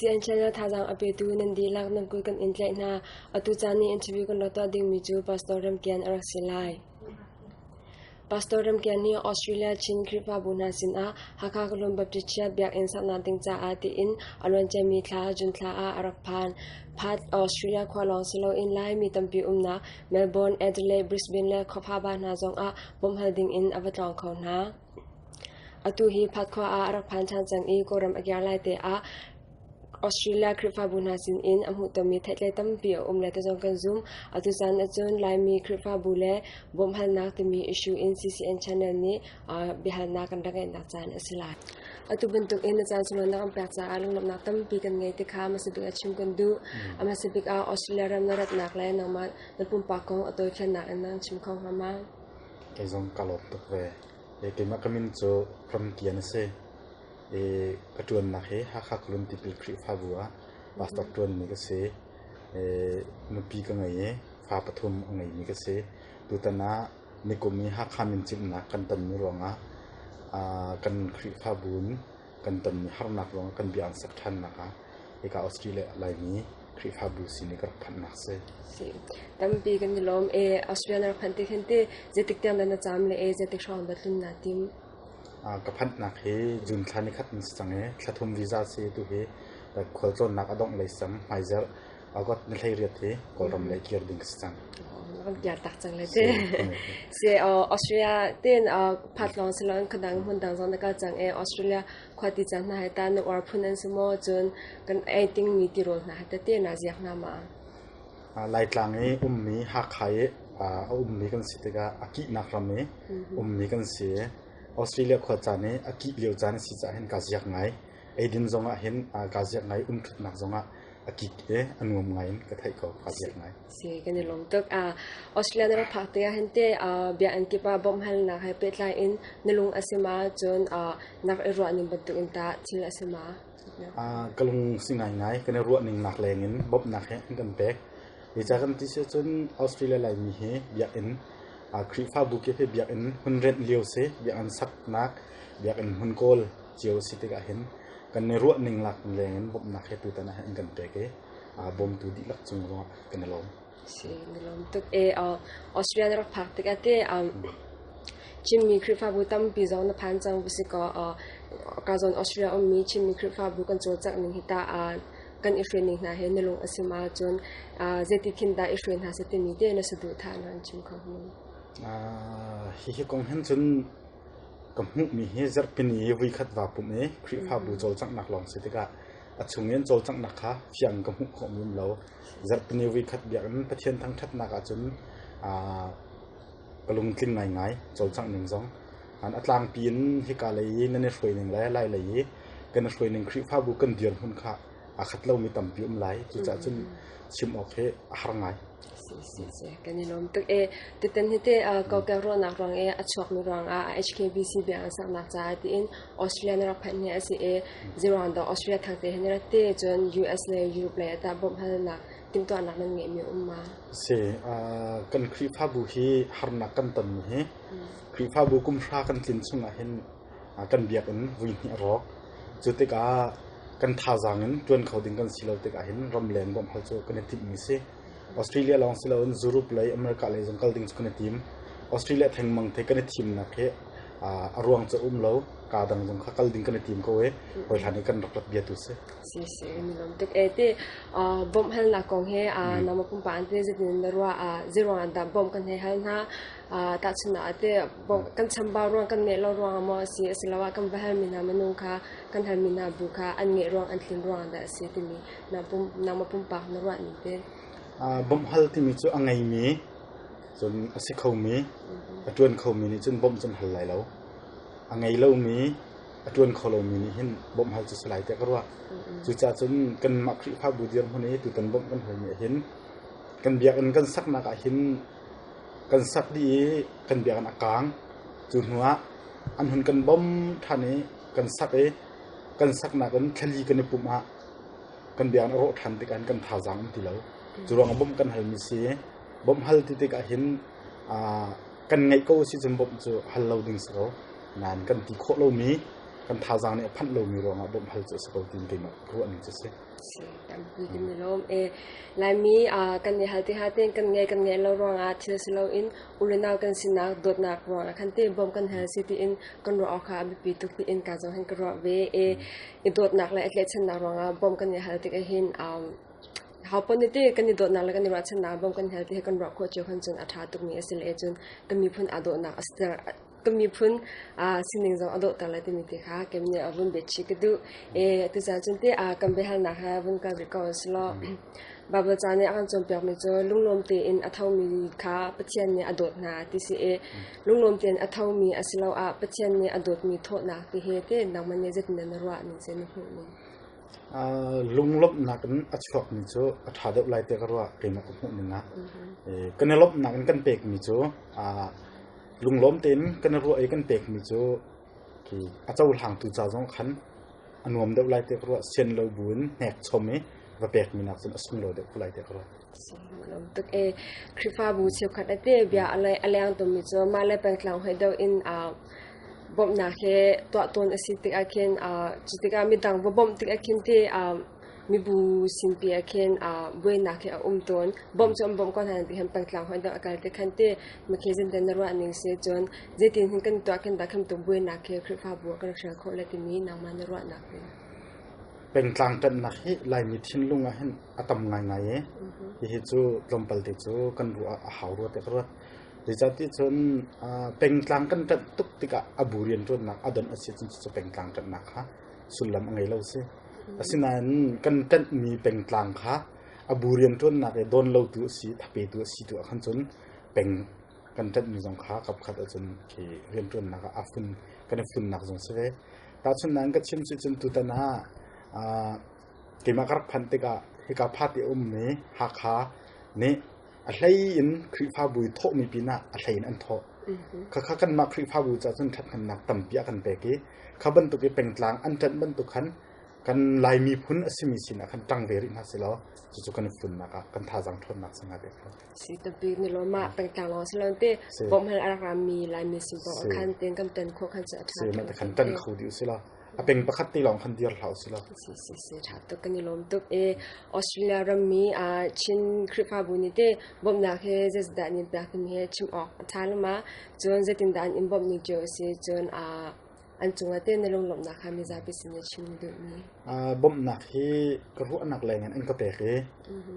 CCN channel thazaang a petu nan dihlak nan kut kan in tlaih hna. Atu caan i interview kan rak tuah dingmi cu Pastor Rem Kian a rak si lai. Pastor Rem Kian nih Australia Chin Khrihfabu hna sinah Hakha Khuahlun Baptist Church biakinn saknak ding caah tiin a luanciami thla June thla ah a rak phan. Perth, Australia khua lawng si loin Laimi tampi umnak Melbourne, Adelaide, Brisbane le khuaphaba hna zongah bawmhhal dingin a va tlawng kho hna. Atu hi Perth khua ah a rak phan ṭhan cang i Kawlram a kiar lai te ah Australia Khrihfabu hna sinin a hmuhtonmi theihtlei tampi a um le ti zong kan zumh. Atu caan ahcun Laimi Khrihfabu le bawmhhalnak timi issue in CCN channel nih biahalnak kan rak ngeihnak caan a si lai. Atu bantuk in na caan sunglawi na kan pek caah lunglawmhnak tampi kan ngei ti kha hmasa bik ah chim kan duh. A hmasa bik ah Australia ram na ratnak le nangmah na pumpak kong a tawifiannak in na chim kho hnga ma? Kei zong ka lawm tuk ve. Keimah ka min cu Ramkian a si. Ka ṭuannak hi Hakha Khualun Tipil Khrihfabu ah pastor ṭuanmi ka si. Nupi ka ngei i fa pathum a ngeimi ka si. Tutan ah nikum i Hakha mincimhnak kan tonmi ruangah kan Khrihfabu in kan tonmi harnak ruangah kan bia an sak ṭhannak ah hika Australia Laimi Khrihfabu sin i ka rak phanhnak si. Si. Tampi kan i lawm e Australia na rak phanh ti khin ti zeitik tiang dah na caam le e zeitik hrawng dah tlun naa tim? Ka phanhnak hi June thla ni khat in si cang i thla thum visa si tu hi khualtlawnnak a dongh lei cang hmaizarh August ni 18 hi Kawlram lei kir ding si cang. Kan kiar tak cang le te. Si Australia ten phat lawng si loin khadang hmun dang zong na kal cang e Australia khua ti cang hna hai ta na uar phun an si maw cun kan ei ting mi tirawl hna hai te te na ziak hna ma? Laitlang i ummi Hakha i a ummi kan si tikah a kihnak ram i ummi kan si. Australia khua caan i a kih lio caan a si caah hin kaa ziak ngai. Eidin zongah hin kaa ziak ngai, umṭhutnak zongah a kik i a nuam ngai in ka theih ko, kaa ziak ngai. Si, kan i lawm tuk. Australia na rak phak te ah hin te biakinn kip ah bawmhhalnak he pehtlai in na lung a si ma cun nak i ruah ning bantuk in tah thil a si ma? Ka lung si ngaingai. Kan i ruah ning nak leng in bawmhnak he an kan pek. Zeicah kan ti si ahcun Australia Laimi hi biakinn Khrihfabu kip hi biakinn hun renh lio si, biakinn saknak, biakinn hmun kawl cio si tikah hin kan i ruah ning lak leng in bawmhnak he tutan ah hin an kan pek i bawmtu dihlak cung zongah kan i lawm. Si, na lawm tuk e. Australia na rak phak tikah te Chinmi Khrihfabu tampi zong na phan cang va si kaw ka zawn Australia ummi Chinmi Khrihfabu kan cawlcangh ning hi tah kan i hruai ning hna he na lung a sim ahcun zeiti khin dah i hruai hna seh timi te na saduhthah na an chim kho hnga? Hihi kong hin cun ka hmuhmi hi zarhpini i voikhat vaa pumh i Khrihfabu cawlcanghnak lawng si tikah a chung in cawlcanghnak kha fiang ka hmuh khawhmi um lo. Zarhpini voikhat biakinn Pathian thangṭhatnak ahcun ka lungtling ngaingai cawlcangh ning zong. A tlangpi in hika lei i nan i hruai ning le lai lei i kan i hruai ning Khrihfabu kan dirhmun kha aa khat lomi tampi um lai. Cucaah cun chim awk hi a har ngai. Si si si kan i lawm tuk e. Tutan hi te kokek ruahnak ruang i a chuakmi ruangah HKBC biakinn saknak caah tiin Australia na rak phanh hi a si i zeiruang dah Australia thang te hin rat te cun US le Europe lei ah tah bawmhhalnak timhtuahnak nan ngeihmi um ma? Si, kan Khrihfabu hi harnak kan tonmi hi Khrihfabu kum hra kan tlin chungah hin kan biakinn vui hnih a rawk. Cu tikah kan thazaang in ṭuan kho ding kan si lo tikah hin ramleng bawmhhal cu kan i timhmi si. Australia lawng si loin Europe lei, America lei zong kal ding cu kan i tim. Australia thengmang the kan i thimnak hi a ruang cu a um lo. Kaa dang zong kha kal ding kan i tim ko i hawi hlan i kan rak rat bia tu si. Si si, mi lawm tuk e ti bawmh halnak kong he nama pumpak an ti zeitin na ruah zeiruang dah bawmh kan hei hal hna tahchunhnak ah teh kan chambau ruang kan ngeih lo ruang ah maw a si asiloah kan va halmi hna minung kha kan halmi hna bu kha an ngeih ruang an tlin ruang dah a si timi nangmah pumpak na ruah ning te. Bawmh hal timi cu a ngeimi cun a si khomi a ṭuan khomi nih cun bawmh cun hal lai lo. A ngei lomi a ṭuan kho lomi nih hin bawmh hal cu si lai tiah ka ruah. Cucaah cun kanmah Khrihfabu dirhmun i tutan bawmh kan halmi ah hin kan biakinn kan saknak ah hin Kan sak dih i kan biakinn a kaang. Cu hnuah an hun kan bawm ṭhan i kan sak i kan saknak in thlali kan i pumh ah kan biakinn a rawh ṭhan tikah hin kan thazaang um ti lo. Cu ruangah bawmh kan halmi si. Bawmh hal ti tikah hin kan ngeih ko si cun bawmh cu hal lo ding si ko. Nain kan ti khawh lomi, Kan thazaang nih a phanh lomi ruangah bawmh hal cu a si ko tiin keimah ruah ning cu a si. Si, tampi kan i lawm. E, Laimi kan i hal ti ha tein kan ngei kan ngeih lo ruangah thil si loin u le nau kan sinak dawtnak ruangah khan te bawm kan hal si tiin kan ruah awk kha a biapi tuk tiin ka zong hin ka ruah ve. E, i dawtnak le a tlaihchannak ruangah bawm kan i hal tik ahhin haupan nih te kan i dawtnak le kan i ruahchannak bawm kan hal ti hi kan ruah khawh cio khan cun a ṭha tukmi a si le cun kan miphun aa dawhnak a si kan miphun sining zong a dawhter lai timi te kha kem nih a vun biachih ka duh. E tucaan cun te kan biahalnak he vun kal rih ko selaw Bible ca nih a kan cawnpiakmi cu lunglawm tein a thomi kha Pathian nih a dawt hna ti si i lunglawm tein a thomi asiloah Pathian nih a dawtmi thawhnak ti hi te nangmah nih zeitin na ruah ning si na hmuh ning? Lunglawmhnak in a chuakmi cu a ṭha deuh lai tiah ka ruah keimah ka hmuh ning ah. Kan i lawmhnak in kan pekmi cu lunglawm tein kan i ruah i kan pekmi cu a cohlangtu ca zong khan a nuam deuh lai tiah ka ruah. Sian lo buin hnek chom i va pekmi nak cun a sunglawi deuh ko lai tiah ka ruah. Lawm tuk e. Khrihfabu cheukhat ate bia a leng tumi cu mah le pengtlang hoi deuh in bawmhnak he tuah tawn a si tikah khin cu tikah midang va bawmh tikah khin te mibu sinpi ah khin buainak hi a um tawn. Bawmh cu an bawmh ko hna ti khan pengtlang hoi deuh a kal te khan te makhe zinten na ruah ning si cun zeitin hin kan tuah khin dah khan tu buainak hi Khrihfabu ah kan hrial khawh le timi nangmah na ruahnak hi. Pengtlang ṭanhnak hi Laimi thinlung ah hin a tam ngaingai i hihi cu tlawmpal te cu kan ruah a hau rua tiah ka ruat. Zeicahtiah cun pengtlang kan ṭanh tuk tikah a bu rianṭuannak a donh a si cun cucu pengtlang ṭanhnak kha sullam a ngei lo si. Asinain kan ṭanhmi pengtlang kha a bu rianṭuannak i dawn lotu a si, thapetu a si tu ah khan cun peng kan ṭanhmi zong kha kapkhat ahcun khi rianṭuannak ah a fun kan i funnak zong si ve. Tahchunhnak in ka chim si cun tutan ah keimah ka rak phanh tikah hika phat i a ummi Hakha nih a hlei in Khrihfabu i thawhmi pinah a hlei in an thawh. Khakha kanmah Khrihfabu caah cun ṭhathnemnak tampi a kan pek i kha bantuk i pengtlang an ṭanh bantuk khan kan Lai miphun a simi sinah khan ṭang ve rih hna selaw cucu kan i funnak ah kan thazaang ṭhawnnak si hnga te kha. Si tapi ni lo ma pengtlang lawng si lo te bawmh hal a rak rami Laimi sin paoh khan ten kan tan khawh khan cu a ṭha. Si ma te khan tan kho dih usila. A peng pakhat te lawng khan dir hlah usila. Si si si ṭha tuk kan i lawm tuk e Australia rammi a Chin Khrihfabu nih te bawmhnak he zeizdah nin pek timi he chim awk a ṭha lama cun zeitindah an in bawmh ning cio a si cun a an cungah te na lunglawmhnak kha mizapi sin na chim duhmi? Bawmhnak hi ka ruahnak leng in an ka pek i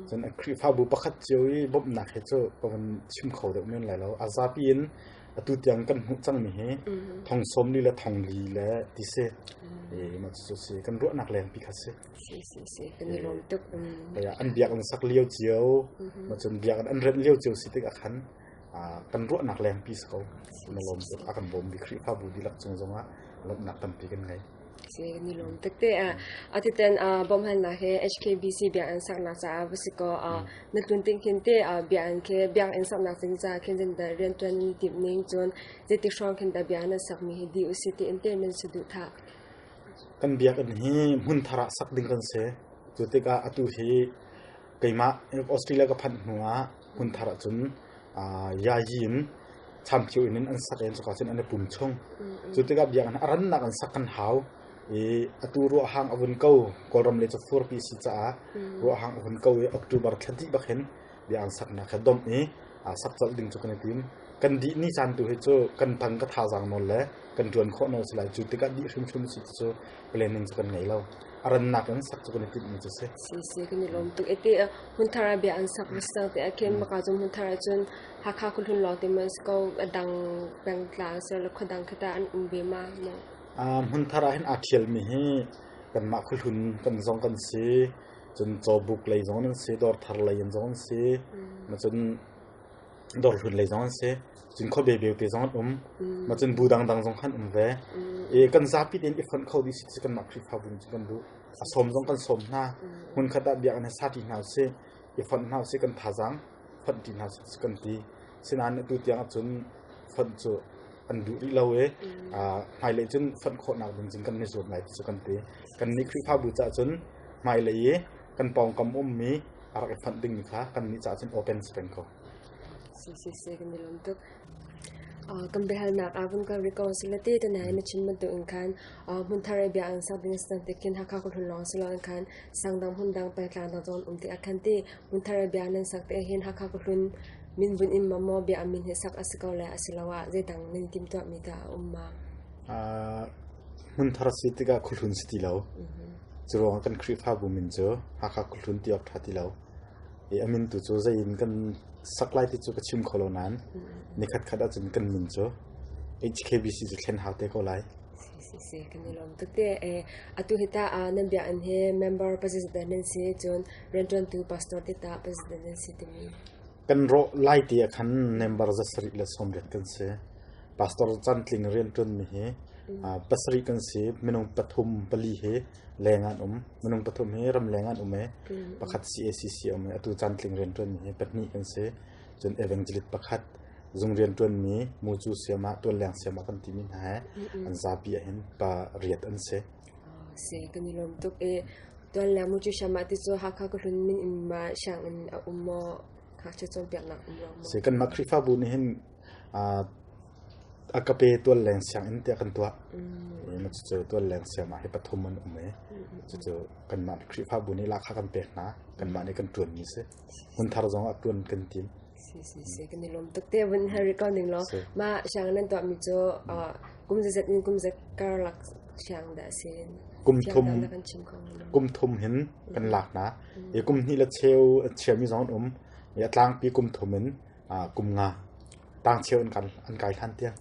cun Khrihfabu pakhat cio i bawmhnak hi cu ka van chim kho deuh men lai lo. A zapi in atu tiang kan hmuh cangmi hi thong 40 le thong li le ti si. Mah cu si kan ruahnak leng pi kha si. Si si si kan i lawm tuk. An biak an sak lio cio, ma cun biak an remh lio cio si tikah khan kan ruahnak lengpi si ko. Na lawm tuk a kan bawm bi Khrihfabu dihlak cung zongah lawmhnak tampi kan ngei. Si ni lawm tuk te atiten bawmhalnak he HKBC biakinn saknak caah va si ko na tlun ting khin te biakinn khi biakinn saknak ding ca khin zin da riantuan timh ning cun zeiti hrawng khin da bia na sakmi hi di usi ti in te nan su duh tha. Kan biakinn hi hmun thar ah sak ding kan si. Cu tikah atu hi keimah Australia ka phanh hnu ah hmunthar ahcun yayi in champhio in an sak in cuka cun an i pum chung. Cu tikah biakinn a rannak an sak kan hau i atu ruahhang a vun ko Kawlram le cu furpi si caah ruahhang a vun ko i October thla dih bak hin biakinn saknak he domh i sak colh ding cu kan i tim. Kan dih ni caan tu hi cu kan tang ka thazaang nawl le kan ṭuan khawh nawl si lai. Cu tikah dih hrimhrim si cu planning cu kan ngei lo. A rannak in sak cu kan i timhmi cu si. Si si kan i lawm tuk. Ete hmunthar ah bia an sak vastang te ah khin maka cung hmunthar ah cun Hakha khuhlun lawng te man si ko a dang pengtlang ser le khuadang khata an um ve ma maw? Hmunthar ah hin aa ṭhialmi hi kanmah khuhlun kan zong kan si, cun cawbuk lei zong an si, dawrthar lei in zong an si, ma cun dawrhlun lei zong an si, cun khuabe beute zong an um, ma cun bu dangdang zong khan um ve. I kan zapi tein i fonh kho dih si kanmah Khrihfabu cu kan duh. A sawm zong kan sawm hna. Hmunkhat ah biakinn he sa ṭi hna usih, i fonh hna usih, kan thazaang fonh ṭi hna usih kan ti. Sinain atu tiang ahcun fonh cu an duh rih lo i hmailei cun fonh khawhnak ding cun kan i zuam lai ti cu kan ti. Kannih Khrihfabu caah cun hmailei i kan pawngkam ummi a rak i fonh dingmi kha kannih caah cun open si peng ko. Si si si kan i lawm tuk. Kan biahalnak ah vun kan rih ko silate tunai na chim bantuk in khan hmunthar i bia an sak ding a si cang ti khin Hakha khuahlun lawng si loin khan sang dang hmun dang pengtlang dang zong an um ti ah khan ti hmunthar i bia nan sak te hin Hakha khuahlun min vun in ma maw bia a min hi sak a si ko le asiloah zeidang nan i timhtuahmi dah a um ma? Hmunthar si tikah khuahlun si ti lo. Cu ruangah kan Khrihfabu min cu Hakha khuahlun ti awk ṭha ti lo. I a min tu cu zei in kan sak lai ti cu ka chim kho lo nain nikhat khat ahcun kan min cu HKBC cu thlen hau te ko lai. Si si kan i lawm tuk te. Atu hi ta nan biakinn hi member president nan si cun rianṭuantu pastor te ta president nan si timi. Kan rawh lai ti ah khan member zasarih le sawmriat kan si. Pastor cantling rianṭuanmi hi pasarih kan si. Minung pathum pali hi leng an um. Minung pathum hi ram leng an um i pakhat CACC um i atu cantling rianṭuanmi hi pahnih kan si. Cun evangelist pakhat zung rianṭuanmi mucu siamah tualleng siamah kan timi hna he an zapi ahhin pa riat an si. Si kan i lawm tuk i tualleng mucu siamah ti cu Hakha ka hlun min in ma sianginn a um maw? Ngakchia cawnpiaknak um lo maw? Si kanmah Khrihfabu nih hin a ka pe tualleng sianginn tiah kan tuah. Cucu tualleng siamah hi pathum an um i cucu kanmah Khrihfabu nih lahkhah kan pek hna. Kanmah nih kan ṭuanmi si. Hmunthar zong ah ṭuan kan tim. Si si si kan i lawm tuk te vun har ko ning law mah siang nan tuah mi cu kum zat in kum zat karlak siang dah si kum thum kum thum hin kan lak na i kum hnih le cheu chiami zong an um i a tlangpi kum thum in kum nga tang cheu an kan an kai hlan tiang.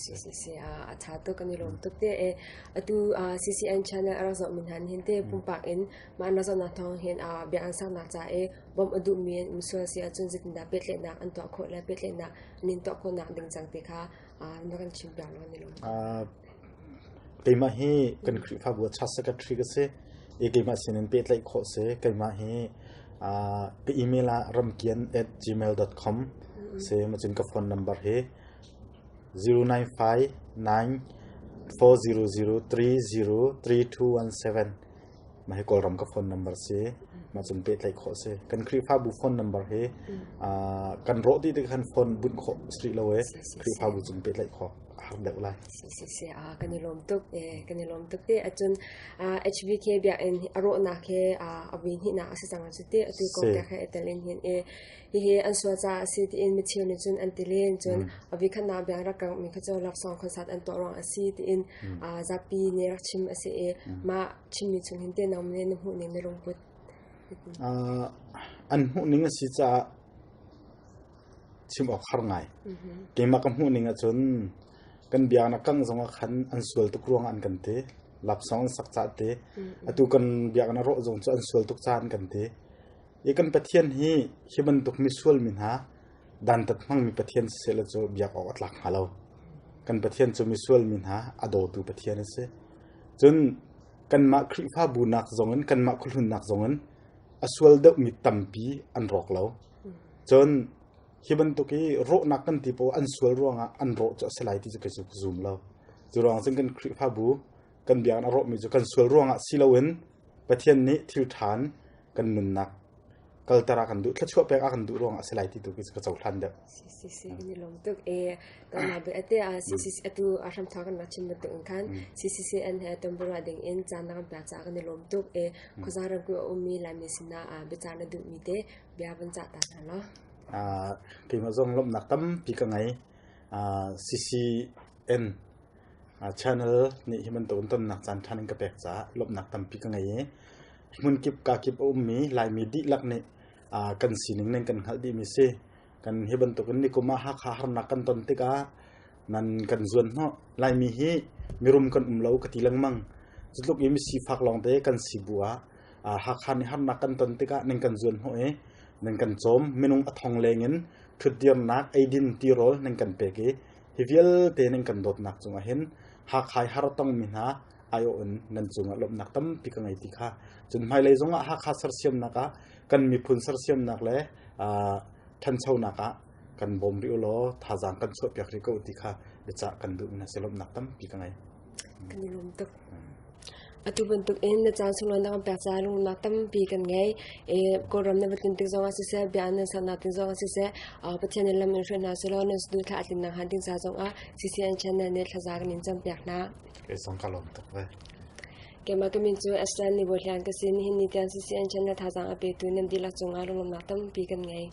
Si si si a tha tuk kan i lawm tuk te e atu CCN channel a rak zoh min han hin te pumpak in mah na zoh nak thawng hin bia an sak nak ca e bawmh a duhmi an um sual si ahcun zeitindah pehtlaihnak an tuah khawh le pehtlaihnak an in tuah khawhnak ding cang ti kha na kan chim piak law ni lawm. Keimah hi kan Khrihfabu ah church secretary ka si i keimah sinin pehtlaih khawh si. Keimah hi ka email ah ramkian@gmail.com si macun ka phone number hi 095 9 400 30 3217 Mah hi Kawlram ka phone number si. Mah cun pehtlaih khawh si. Kan Khrihfabu phone number hi kan rawh dih tik khan phone bunh khawh si rih lo e. Khrihfabu cun pehtlaih khawh a har deuh lai. Si si si kan i lawm tuk kan i lawm tuk te acun HBK biakinn a rawhnak he a vui hnihnak a si cang cu te atu kong te kha i tel in hin e Hihi an sual caah a si tiin micheu nih cun an ti len. Cun a vikhatnak biang rak kangmi kha cu laksawng concert an tuah ruang a si tiin zapi nih rak chim a si i mah chimmi chung hin te nang nih na hmuh ning na lungput. An hmuh ning a si caah chim awk har ngai. Keimah ka hmuh ning ahcun kan biaknak kang zong ah khan an sual tuk ruangah an kan ti. Laksawng an sak caah ti. Atu kan biaknak rawh zong cu an sual tuk caah an kan ti. I kan Pathian hi hi bantuk misual mi hna dantat hmangmi Pathian siseh law cu biak awk a tlak hnga lo. Kan Pathian cu misual mi hna a dawtu Pathian a si. Cun kanmah Khrihfabu nak zongin kanmah khuahlunnak zongin a sual deuhmi tampi an rawk lo. Cun hi bantuk i rawhnak kan ti paoh an sual ruangah an rawh cu a si lai ti cu kei cu ka zum lo. Cu ruang cun kan Khrihfabu kan biakinn a rawhmi cu kan sual ruangah si loin Pathian nih thil ṭhan kan nunnak kalter a kan duh thluachuah pek a kan duh ruangah a si lai ti tu ka cohlan deuh. Si si si kan i lawm tuk e kan be ate a CCC atu a hram tha kan rak chim bantuk in khan CCCN he tombora ding in caan na kan pek ca kan i lawm tuk e khuaza ram ku a ummi Laimi sinah biaca na duh mi te bia van cah ta hna law. Keimah zong lawmhnak tampi ka ngei. CCN Channel nih hi bantuk in tonnak caan ṭhan in ka pek caah lawmhnak tampi ka ngei i hmunkip kakip a ummi Laimi dihlak nih kan sining nan kan hngalh dihmi si. Kan hi bantuk in nikum ah Hakha harnak kan ton tikah nan kan zuan hnawh. Laimi hi mirum kan um lo ka ti lengmang. Cutluk i misifak lawngte kan si bu ah Hakha nih harnak kan ton tikah nan kan zuan hnawh i nan kan cawm. Minung a thong leng in ṭhutdirnak, eidin, tirawl nan kan pek i Hi vialte nan kan dawtnak cungah hin Hakha i har a tongmi hna aiawh in nan cungah lawmhnak tampi ka ngei ti kha cun hmailei zongah Hakha sersiamnak ah kan miphun sersiamnak le ṭhanchonak ah kan bawm rih u law thazaang kan chuahpiak rih ko ti kha biacah kan duhmi hna si lawmhnak tampi ka ngei. Kan i lawm tuk. Atu bantuk in na caan sunglawi na kan pek caah lunglawmhnak tampi kan ngei. I Kawlram na va tlun tik zongah siseh, bia nan saknak ding zongah siseh, Pathian nih lam in hruai hna sehlaw nan saduhthah a tlinnak hnga ding ca zongah CCN channel nih thlaza kan in campiak hna. Kei zong ka lawm tuk ve. Keimah ka min cu Esther Ni Bawi Hlian ka si. Nihin ni tiang CCN channel thazaang a petu nan dihlak cungah lunglawmhnak tampi kan ngei.